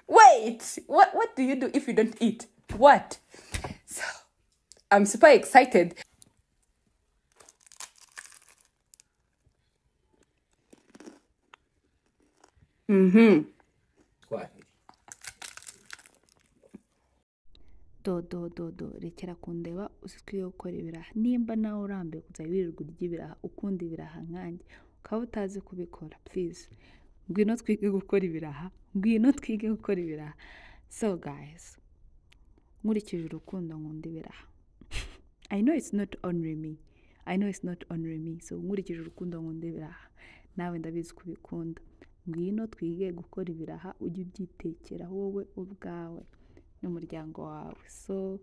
Wait, what do you do if you don't eat? What? So I'm super excited. Twahiri. Do do do do, rekera kundeba uzi ko iyo gukora ibiraha. Nimba nawe urambiwe kuzajya wirirwa urya ibiraha, ukunda ibiraha nkanjye, ukaba utazi kubikora, please ngwino twige gukora ibiraha, ngwino twige gukora ibiraha. So guys, nkurikije urukundo nkunda ibiraha, I know it's not only me, I know it's not only me. So nkurikije urukundo nkunda ibiraha, nawe ndabizi ko ubikunda, ngwino twige gukora ibiraha, ujye ubyitekera wowe ubwawe n'umuryango wawe. So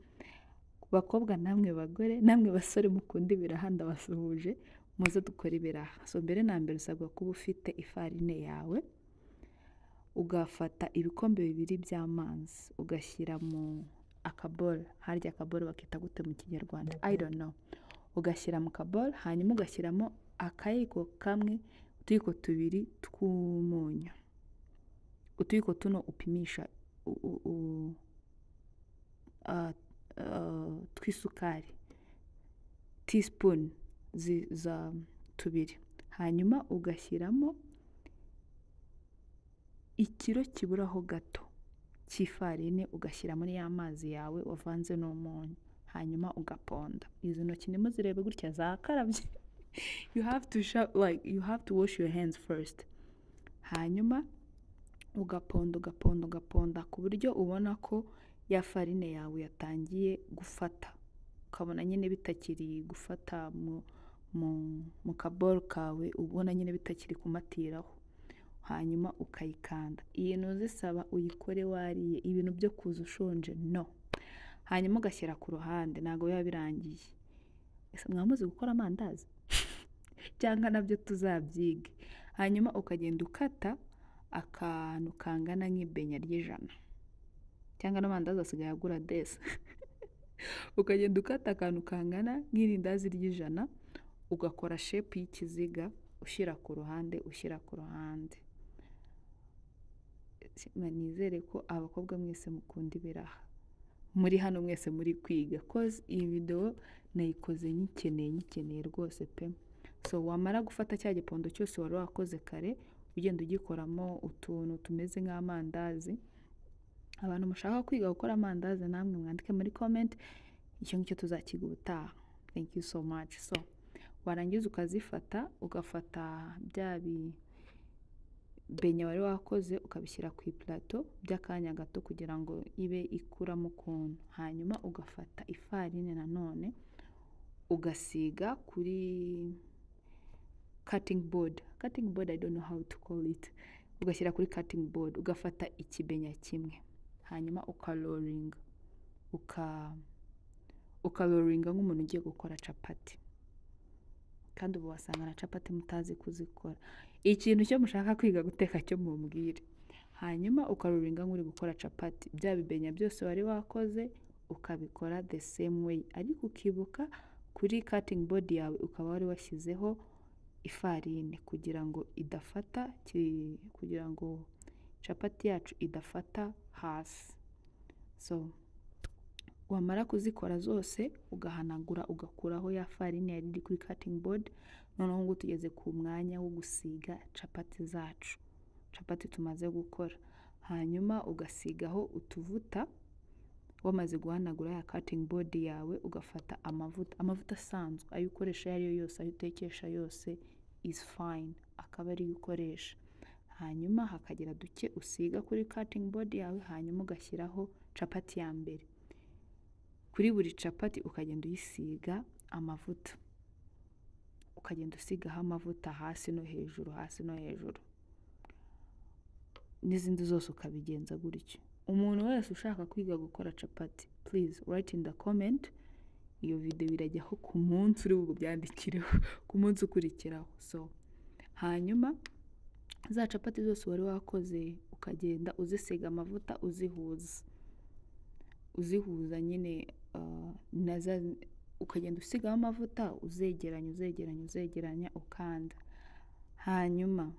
bakobwa namwe bagore namwe basore mukunda ibiraha, ndabasuhuje, muze dukore ibiraha. So mbere na mbere usabwa kuba ufite ifarine yawe, ugafata ibikombe 2 by'amazi ugashyira mu akabolo. Harya akabolo bakita gute mu Kinyarwanda? I don't know. Ugashyira mu kabolo, hanyuma ugashyiramo akayiko kamwe, utuyiko 2 tw'umunyu, utuyiko tuno upimisha tw'isukari, teaspoon za 2, hanyuma ugashyiramo ikiro kiburaho gato cy'ifarine, ugashyira muri ya mazi yawe wavanze n'umunyu, hanyuma ugaponda. Izi ntoki ndimo zireba gutya zakarabye. You have to like you have to wash your hands first. Hanyuma ugaponda ugaponda ugaponda ku buryo ubona ko ya farine yawe yatangiye gufata, ukabona nyine bitakiri gufata mu kabolo kawe, ubona nyine bitakiri kumatiraho, hanyuma ukayikanda. Iyi ntuzisaba uyikore wariye, ibintu byo kuza ushonje no. Hanyuma ugashyira ku ruhande, ntabwo biba birangiye. Ese mwamuzi gukora amandazi? Cyangwa nabyo tuzabyige. Hanyuma ukagenda ukata akantu kangana nk'ibenya ry'ijana, cyangwa n'amandazi asigaye agura desi. Ukagenda ukata akantu kangana nk'irindazi ry'ijana, ugakora shape y'ikiziga, ushyira ku ruhande, ushyira ku ruhande. Nizere ko abakobwa mwese mukunda ibiraha, muri hano mwese muri kwiga, cause iyi video nayikoze nyikeneye rwose pe. So wamara gufata cya gipondo cyose wari wakoze kare, ugenda ugikoramo utuntu tumeze nk'amandazi. Abantu mushaka kwiga gukora amandazi namwe mwandike muri comment, icyo ngicyo tuzakiga ubutaha. Thank you so much. So warangiza ukazifata, ugafata bya benya wari wakoze ukabishyira ku ipulato by'akanya gato kugira ngo ibe ikuramo ukuntu. Hanyuma ugafata ifarine nanone ugasiga kuri cutting board. Cutting board, I don't know how to call it. Ugashyira kuri cutting board, ugafata ikibenya kimwe, hanyuma ukaloringa, ukaloringa nk'umuntu ugiye gukora capati. Kandi ubu wasanga na capati mutazi kuzikora. Ikintu cyo mushaka kwiga guteka cyo mumbwire. Hanyuma ukaloringa nk'uri gukora capati, bya bibenya byose wari wakoze ukabikora the same way, ariko ukibuka kuri cutting board yawe ukaba wari washyizeho ifarine kugira ngo idafata, kugira ngo capati yacu idafata hasi. So wamara kuzikora zose ugahanagura, ugakuraho ya farine yari iri kuri cutting board. Noneho ngo tugeze ku mwanya wo gusiga capati zacu, capati tumaze gukora. Hanyuma ugasigaho utuvuta, wamaze guhanagura ya cutting board yawe, ugafata amavuta, amavuta asanzwe ayo ukoresha ayo ariyo yose, ayo utekesha yose is fine, akaba ariyo ukoresha. Hanyuma hakagira duke usiga kuri cutting board yawe, hanyuma ugashyiraho capati ya mbere. Kuri buri capati ukagenda uyisiga amavuta, ukagenda usigaho amavuta hasi no hejuru, hasi no hejuru, n'izindi zose ukabigenza gutyo. Umuntu wese ushaka kwiga gukora capati, please write in the comment. Iyo video irajyaho ku munsi uri bubyandikireho, ku munsi ukurikiraho. So hanyuma za capati zose wari wakoze ukagenda uzisiga amavuta, uzihuza, uzihuza nyine, na za, ukagenda usigaho amavuta, uzegeranya, uzegeranya, uzegeranya, ukanda. Hanyuma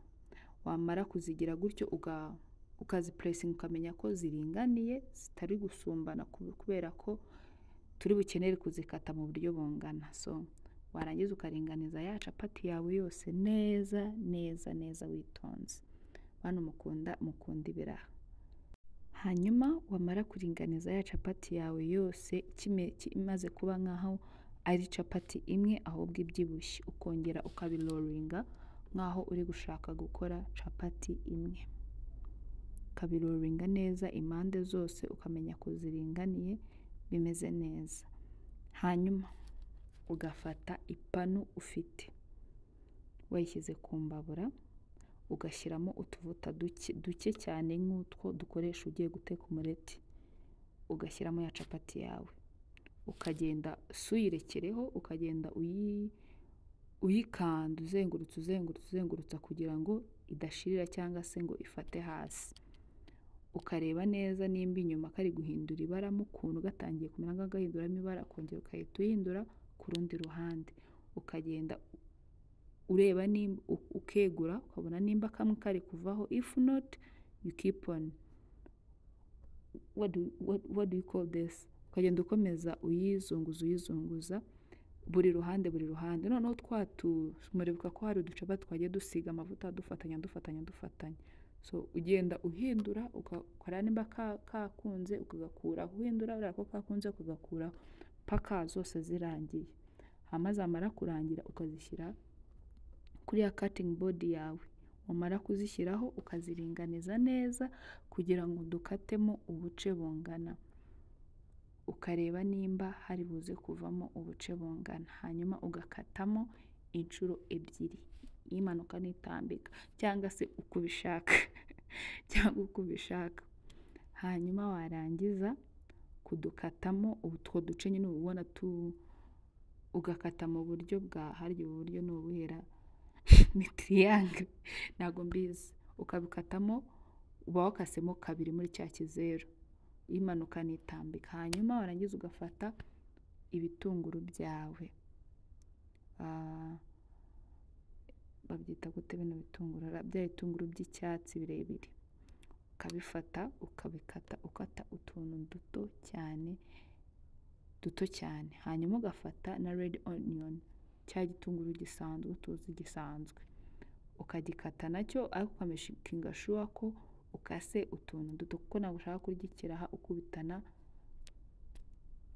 wamara kuzigira gutyo Ukazipressinga, ukamenya ko ziringaniye, zitari gusumbana, kubera ko turi bukenere kuzikata mu buryo bungana. So warangiza ukaringaniza ya capati yawe yose neza neza neza, witonze. Bano mukunda ibiraha. Hanyuma wamara kuringaniza ya capati yawe yose, imaze kuba nk'aho ari capati imwe ahubwo ibyibushye, ukongera ukabirollinga nk'aho uri gushaka gukora capati imwe, ukabirollinga neza impande zose, ukamenya ko ziringaniye, bimeze neza. Hanyuma ugafata ipanu ufite wayishyize ku mbabura, ugashyiramo utuvuta duke duke cyane nk'utwo dukoresha ugiye guteka umureti, ugashyiramo ya capati yawe, ukagenda uyirekereho, ukagenda uyikanda, uzengurutsa, uzengurutsa, uzengurutsa, kugira ngo idashirira cyangwa se ngo ifate hasi. Ukareba neza nimba inyuma kari guhindura ibara mu ukuntu gatangiye kumera nk'agahinduramo ibara, ukongera ugahita uhindura ku rundi ruhande, ukagenda ureba nimba ukegura, ukabona nimba kamwe kari kuvaho. If not, you keep on, what do you call this, ukagenda ukomeza uyizunguza, uyizunguza buri ruhande, buri ruhande. Noneho twa muribuka ko hari uducapati twagiye dusiga amavuta, dufatanya, dufatanya, dufatanya. So ugenda uhindura, ukareba nimba kakunze, ukagakuraho, uhindura, ureba ko kakunze, ukagakuraho, paka zose zirangiye. Hama zamara kurangira, ukazishyira kuri ya cutting board yawe. Wamara kuzishyiraho, ukaziringaniza neza kugira ngo dukatemo ubuce bungana, ukareba nimba hari buze kuvamo ubuce bungana. Hanyuma ugakatamo inshuro ebyiri, imanuka n'itambika, cyangwa se uko ubishaka, cyangwa uko ubishaka. Hanyuma warangiza kudukatamo utwo duce nyine, uba ubona tu ugakata mu buryo bwa, harya ubu buryo ni ubuhera? Ni triangle? Ntabwo mbizi. Ukabikatamo, uba wakasemo kabiri muri cya kizeru, imanuka n'itambika. Hanyuma warangiza ugafata ibitunguru byawe. Babyita gute bino bitunguru? Bya bitunguru by'icyatsi birebire, ukabifata, ukabikata, ukata utuntu duto cyane, duto cyane. Hanyuma ugafata na red onion, cya gitunguru gisanzwe tuzi gisanzwe, ukagikata nacyo, ariko ukamakinga sure ko ukase utuntu duto, kuko ntabwo ushaka kurya ikiraha ukubitana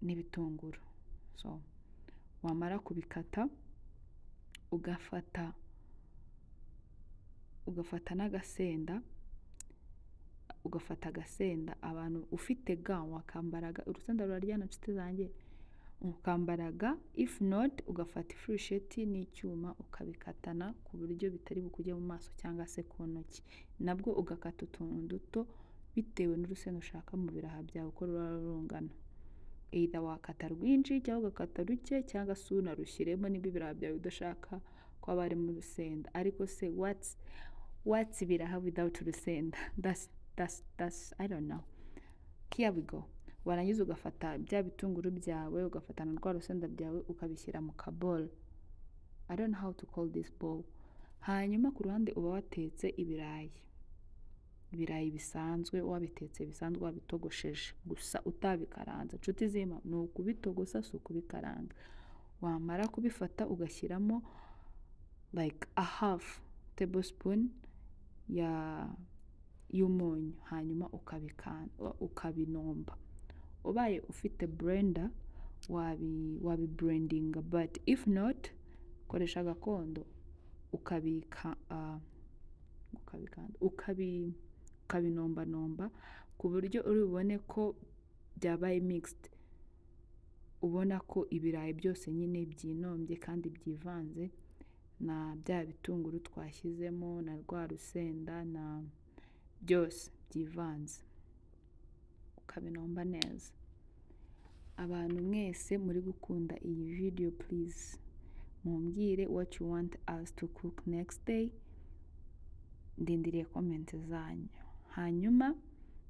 n'ibitunguru. So wamara kubikata, ugafata n'agasenda, ugafata agasenda. Abantu ufite ga wakambara ga, urusenda ruraryana nshuti zanjye, ukambara ga. If not, ugafata ifurusheti n'icyuma, ukabikatana ku buryo bitari bukujye mu maso cyangwa se ku ntoki. Nabwo ugakata utuntu duto bitewe n'urusenda ushaka mu biraha byawe uko ruba rungana. Either wakata rwinshi cyangwa ugakata ruke, cyangwa se unarushyiremo niba ibiraha byawe udashaka ko haba harimo urusenda. Ariko se what's ibiraha without urusenda? That's I don't know. Here we go. Warangiza ugafata bya bitunguru byawe, ugafata na rwa rusenda byawe, ukabishyira mu kabowl. I don't know how to call this bowl. Hanyuma ku ruhande uba watetse ibirayi, ibirayi bisanzwe, wabitetse bisanzwe, wabitogosheje gusa, utabikaranze. Inshuti z'Imana, ni ukubitogosa, si ukubikaranga. Wamara kubifata, ugashyiramo like a half tablespoon ya y'umunyu, hanyuma ukabinomba. Ubaye ufite blender, wabiblendinga, but if not, koresha gakondo, ukabika ukabikanda, ukabinombanomba ku buryo uri bubone ko byabaye mixed, ubona ko ibirayi byose nyine byinombye kandi byivanze na bya bitunguru twashyizemo na rwa rusenda, na byose byivanze, ukabinomba neza. Abantu mwese muri gukunda iyi video, please mumbwire what you want us to cook next day. Ndindiriye comment zanyu. Hanyuma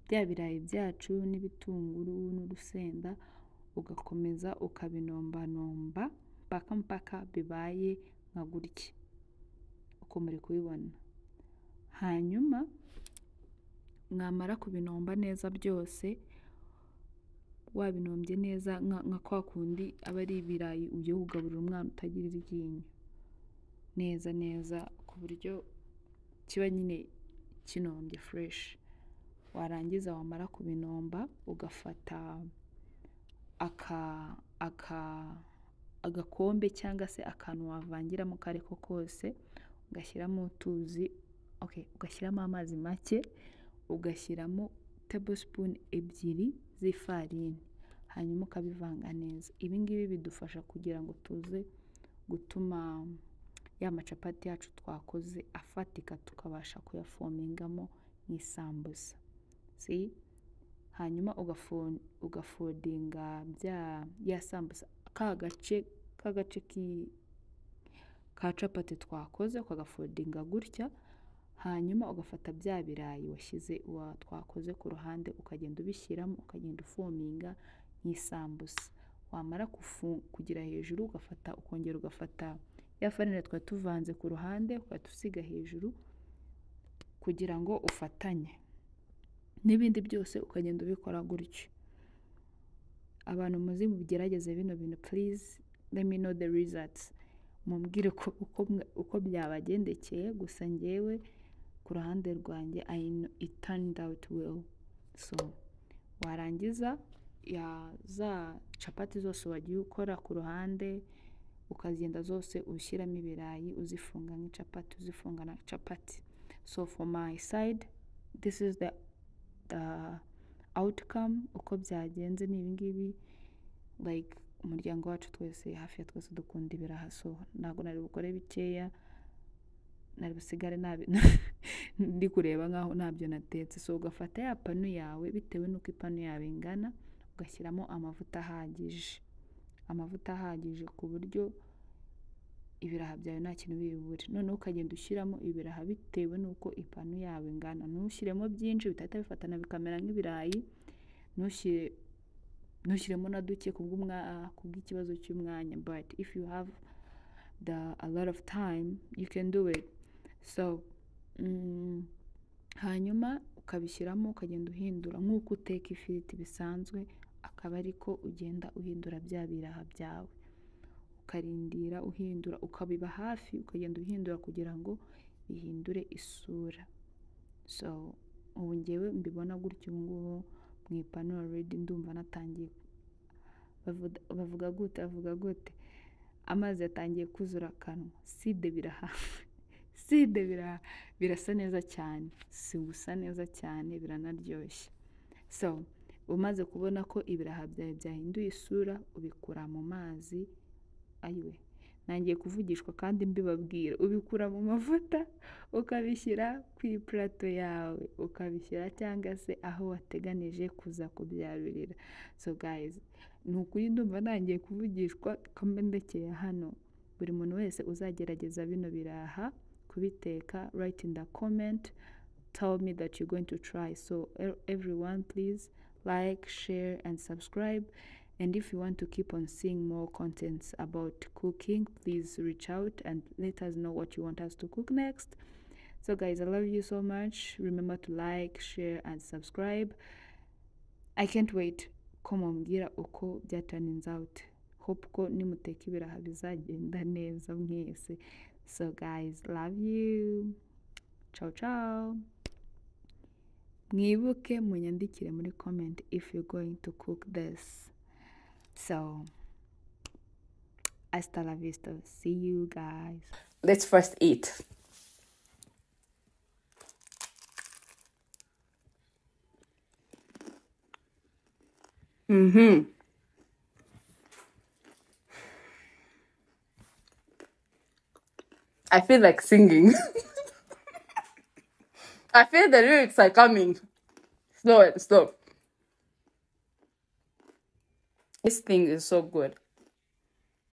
bya birayi byacu n'ibitunguru n'urusenda, ugakomeza ukabinombanomba mpaka mpaka bibaye nka gutya uko muri kubibona. Hanyuma Mwamara kubinomba neza byose, wabinombye neza nka kwa kundi aba ari ibirayi ugiye kugaburira umwana utagira iryinyo, neza neza ku buryo kiba nyine kinombye fresh. Warangiza wamara kubinomba ugafata agakombe cyangwa se akantu wavangiramo ako ariko kose, ugashyiramo utuzi, okay, ugashyiramo amazi make, ugashyiramo tablespoon 2 z'ifarini, hanyuma ukabivanga neza. Ibi ngibi bidufasha kugira ngo tuze gutuma ya macapati yacu twakoze afatika, tukabasha kuyafomingamo nk'isambusa. See? Hanyuma ugafodinga bya ya sambusa, ka gace ka capati twakoze ukagafodinga gutya. Hanyuma ugafata bya birayi washyize twakoze ku ruhande, ukagenda ubishyiramo, ukagenda ufominga nk'isambusa. Wamara kugira hejuru ugafata, ukongera ugafata ya farine twari tuvanze ku ruhande, ugahita usiga hejuru kugira ngo ufatanye n'ibindi byose, ukagenda ubikora gutyo. Abantu muzi mubigerageze bino bintu, please let me know the results, mumbwire uko byabagendekeye. Gusa njyewe ku ruhande rwanjye I know it turned out well. So warangiza ya za capati zose wagiye ukora ku ruhande, ukagenda zose ushyiramo ibirayi, uzifunga nk'icapati, uzifunga na capati. So for my side this is the outcome, uko byagenze ni ibingibi. Like umuryango wacu twese hafi ya twese dukunda ibiraha, so ntabwo nari bukore bikeya, nari busigare nabi ndi kureba nkaho ntabyo natetse. So ugafata ya panu yawe bitewe n'uko ipanu yawe ingana, ugashyiramo amavuta ahagije, amavuta ahagije ku buryo ibiraha byawe nta kintu bibure. Noneho ukagenda ushyiramo ibiraha bitewe n'uko ipanu yawe ingana, ntushyiremo byinshi bitahita bifatana bikamera nk'ibirayi, ntushyiremo na duke kubw'ikibazo cy'umwanya, but if you have a lot of time you can do it. So hanyuma ukabishyiramo, ukagenda uhindura nk'uko uteka ifiriti bisanzwe, akaba ariko ugenda uhindura bya biraha byawe, ukarindira uhindura, ukabiba hafi, ukagenda uhindura kugira ngo bihindure isura. So ubu njyewe mbibona gutyo ubu ngubu mu ipanu already ndumva natangiye, bavuga gute, amazi yatangiye kuzura akanwa. Side biraha side biraha, birasa neza cyane, si gusa neza cyane, biranaryoshye. So umaze kubona ko ibiraha byawe byahinduye isura, ubikura mu mazi. Ayiwe, nangiye kuvugishwa kandi mbibabwira. Ubikura mu mavuta ukabishyira ku ipurato yawe, ukabishyira cyangwa se aho wateganije kuza kubyarurira. So guys, ni ukuri ndumva nangiye kuvugishwa ko ndekeye hano. Buri muntu wese uzagerageza bino biraha kubiteka, write in the comment, tell me that you're going to try. So everyone please like, share and subscribe. And if you want to keep on seeing more contents about cooking, please reach out and let us know what you want us to cook next. So guys, I love you so much. Remember to like, share and subscribe. I can't wait ko mumbwira uko byaturns out. Hope ko nimuteka ibiraha bizagenda neza mwese. So guys, love you. Ciao ciao. Mwibuke munyandikire muri comment if you're going to cook this. So, hasta la vista. See you guys. Let's first eat. I feel like singing. I feel the lyrics are coming. Slow it, slow. This thing is so good.